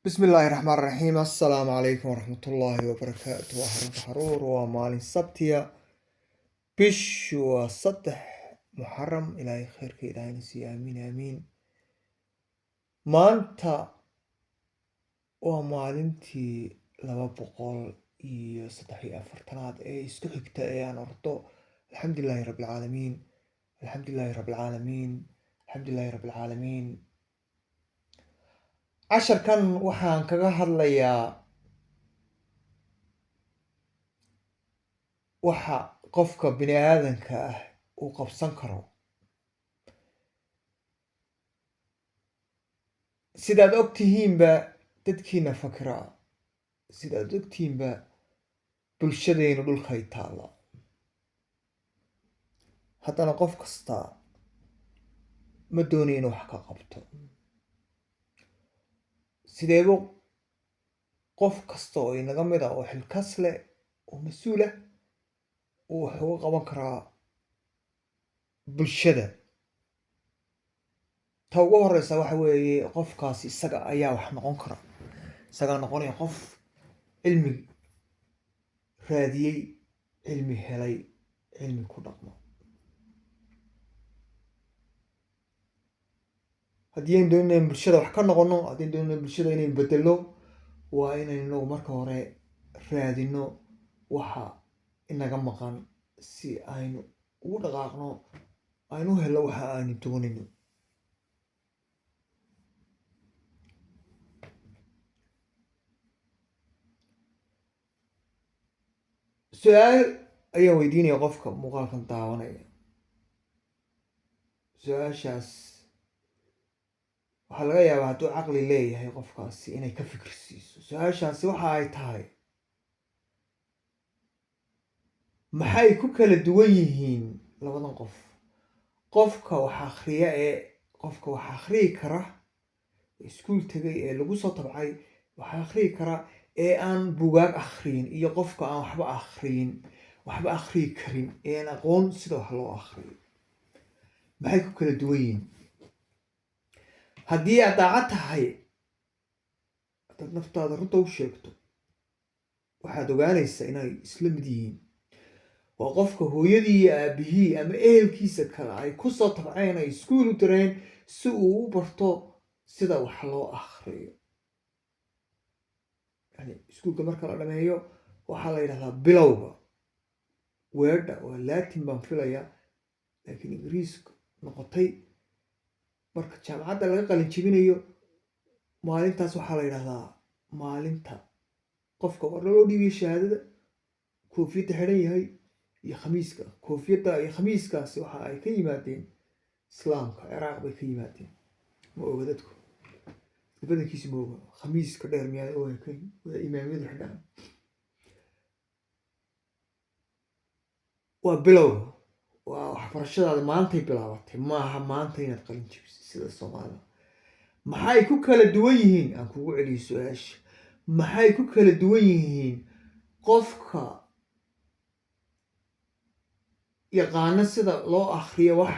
Bismillaahi raxmaan raxiim. Assalaamu calaykum waraxmatullaahi wabarakaatu. Waa Xarunta Xaruur. Waa maalin Sabtiya, bishu waa 3 Muxaram. Ilaahay khayrka ilaahayna siiyo, aamiin aamiin. Maanta waa maalintii 243aad ee isku xigta ee aan ordo. Alxamdulilaahi rabbilcaalamiin, alxamdulilaahi rabbilcaalamiin, alxamdulilaahi rabbilcaalamiin. Casharkan waxaan kaga hadlayaa waxa qofka bini aadanka ah uu qabsan karo. Sidaad ogtihiinba, dadkiina fakira, sidaad ogtihiinba, bulshadaynu dhulkay taalla. Haddana qof kasta ma doonayo inuu wax ka qabto. Sideebu qof kasta oo inaga mid ah oo xilkas leh oo mas-uul ah uu wax uga qaban karaa bulshada? Ta ugu horeysa waxa weeye, qofkaasi isaga ayaa wax noqon kara. Isagaa noqonaya qof cilmi raadiyey, cilmi helay, cilmi ku dhaqmo. Haddii aynu doonayna bulshada wax ka noqono, haddii aynu doonayna bulshada inaynu bedelno, waa inaynu marka hore raadino waxa inaga maqan si aynu ugu dhaqaaqno, aynu u helno waxa aynu doonayno. Su-aal ayaan weydiinaya qofka muuqaalkan daawanaya. Su-aashaas waxaa laga yaabaa, hadduu caqli leeyahay qofkaasi, inay ka fikir siiso. Su-aashaasi waxa ay tahay: maxay ku kala duwan yihiin labadan qof? Qofka wax akhriya ee qofka wax akhriyi kara, iskuul tegay ee lagu soo tabcay, wax akhriyi kara ee aan bugaag akhriyin, iyo qofka aan waxba akhriyin, waxba akhriyi karin, ee aan aqoon sida wax loo akhriyo, maxay ku kala duwan yihiin? Haddii aad daacad tahay, haddaad naftaada runta u sheegto, waxaad ogaanaysaa inay isla mid yihiin. Waa qofka hooyadii iyo aabihii ama ehelkiisa kale ay ku soo tabceen, ay iskuul u direen si uu u barto sida wax loo akhriyo. Yani iskuulka marka la dhameeyo waxaa la yidhahdaa bilowga. Weedha waa Latin baan filayaa, laakiin Ingiriisku noqotay. Marka jaamacadda laga qalin jebinayo, maalintaas waxaa la yidhahdaa maalinta qofka war loo dhiibiyo shahaadada, koofiyadda xidhan yahay iyo khamiiska. Koofiyadda iyo khamiiskaasi waxa ay ka yimaadeen Islaamka, Ciraaq bay ka yimaadeen. Ma oga dadku, dadka badankiisa ma oga. Khamiiska dheer miyaa u ekayn waa imaamiyadu xidhaan? Waa bilowga, waa waxbarashadaada maantay bilaabatay, maaha maanta inaad qalin jebisay sida Soomaalida. Maxay ku kala duwan yihiin? Aan kugu celiyo su-aasha: maxay ku kala duwan yihiin qofka yaqaano sida loo akhriyo wax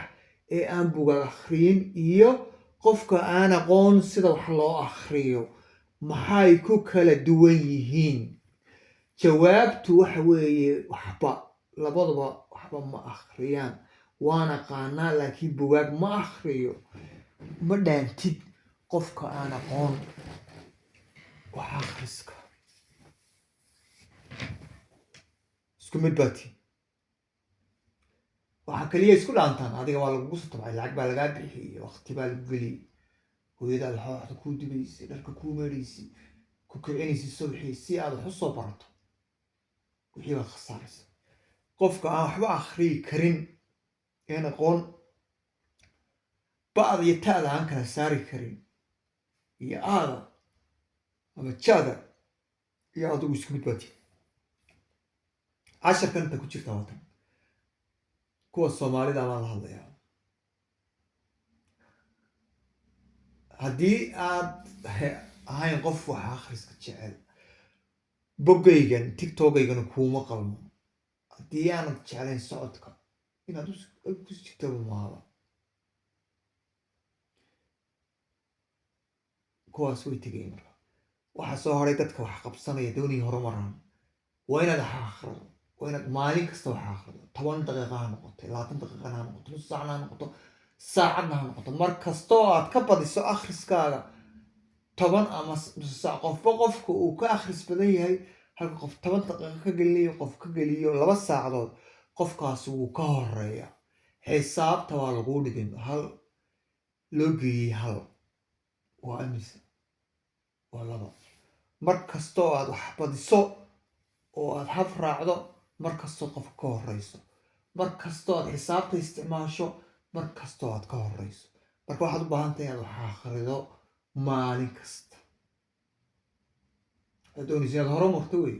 ee aan bugaag akhriyin iyo qofka aan aqoon sida wax loo akhriyo? Maxay ku kala duwan yihiin? Jawaabtu waxa weeye waxba. Labaduba waxba ma akhriyaan. Waan aqaanaa laakiin bugaag ma akhriyo, ma dhaantid qofka aan aqoon wax akhriska. Isku mid baa tii. Waxaa kaliya isku dhaantaan, adiga waa lagugu soo tabcay, lacag baa lagaa bixiyey, waqti baa lagu geliyey, hooyadaa laxooxda kuu dubaysay, dharka kuu meedhaysay, ku kicinaysay subxii si aad wax u soo barato. Wixii baad khasaaraysa. Qofka aan waxba akhriyi karin een aqoon ba'da iyo ta'da aan kala saari karin iyo aada ama ja'da iyo adigu isku mid baa tihi. Casharkan inta ku jirta watan kuwa Soomaalida baan la hadlayaa. Haddii aad ahayn qof wax akhriska jecel, boggaygan TikTokaygana kuuma qalmo. Haddii aanad jeclayn socodka, inaad ku jirtaba maaba. Kuwaas way tegayeen marka. Waxaa soo haray dadka wax qabsanaya, doonaya horumaraan. Waa inaad wax akhrido, waa inaad maalin kasta wax akhrido. 10 daqiiqa ha noqoto, 20 daqiiqana ha noqoto, nus saacna ha noqoto, saacadna ha noqoto. Mar kastoo aad ka badiso akhriskaaga 10 ama nus saac, qofba qofka uu ka akhris badan yahay, halka qof 10 daqiiqo ka gelinayo, qof ka geliyo 2 saacadood, qofkaasi wuu ka horeeya. Xisaabta waa laguu dhigin. Hal loo geeyey hal waa imise? Waa laba. Mar kastoo aad wax badiso oo aad hab raacdo, mar kastoo qofka ka horeyso, mar kastoo aad xisaabta isticmaasho, mar kastoo aad ka horeyso. Marka waxaad u baahan tahay inaad wax akhrido maalin kasta haddaad doonayso inaad horumarto wey.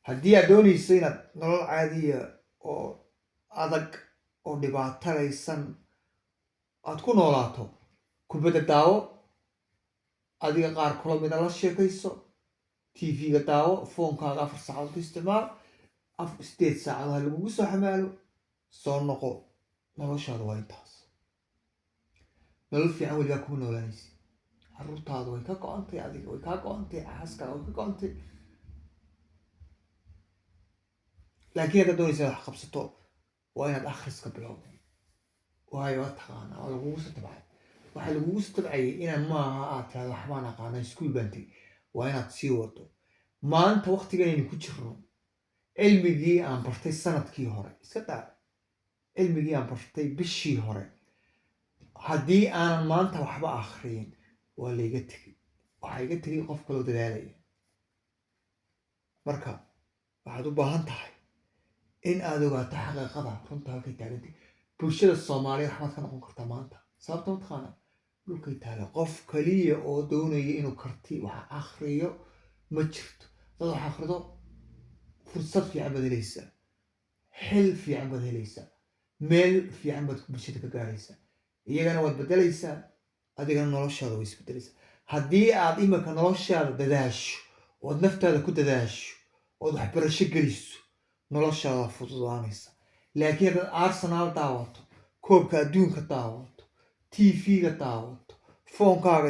Haddii aad doonayso inaad nolol caadiya oo adag oo dhibaataraysan aad ku noolaato, kubadda daawo, adiga qaar kula mida la sheekayso, TV-ga daawo, foonkaaga 4 saacadood ku isticmaal, 8 saacadood ha lagugu soo xamaalo, soo noqo. Noloshaada waa intaas. Nolol fiican weligaa kuma noolaanaysi. Caruurtaada way ka go-antay, adiga way kaa go-antay, xaaskaaga way ka go-antay. Laakiin haddaad doonaysa inaad wax qabsato, waa inaad akhriska bilowdo. Waayo, waa taqaanaa, waa lagugu soo tabcay. Waxaa lagugu soo tabcayay inaan maaha aad tirahdo waxbaan aqaana, iskuul baan tegey. Waa inaad sii wado. Maanta waqtigan ku jirno, cilmigii aan bartay sanadkii hore iska daa, cilmigii aan bartay bishii hore, haddii aanan maanta waxba akhriyin, waa layga tegey. Waxaa iga tegay qof kaloo dadaalaya. Marka waxaad u baahan tahay in aad ogaato xaqiiqada runta halkay taagantay. Bulshada Soomaaliyeed waxbaad ka noqon kartaa maanta. Sababta mataqaana? Dhulkay taala. Qof kaliya oo doonaya inuu karti wax akhriyo ma jirto. Dad wax akhrido, fursad fiican baad helaysaa, xil fiican baad helaysaa, meel fiican baad bulshada ka gaaraysaa. Iyagana waad bedelaysaa, adigana noloshaada way isbedelaysaa. Haddii aad imika noloshaada dadaasho, ood naftaada ku dadaasho, ood waxbarasho geliso, noloshaada fududaanaysa. Laakiin haddaad Arsenal daawato, koobka adduunka daawato, TV-ga daawato, foonkaaga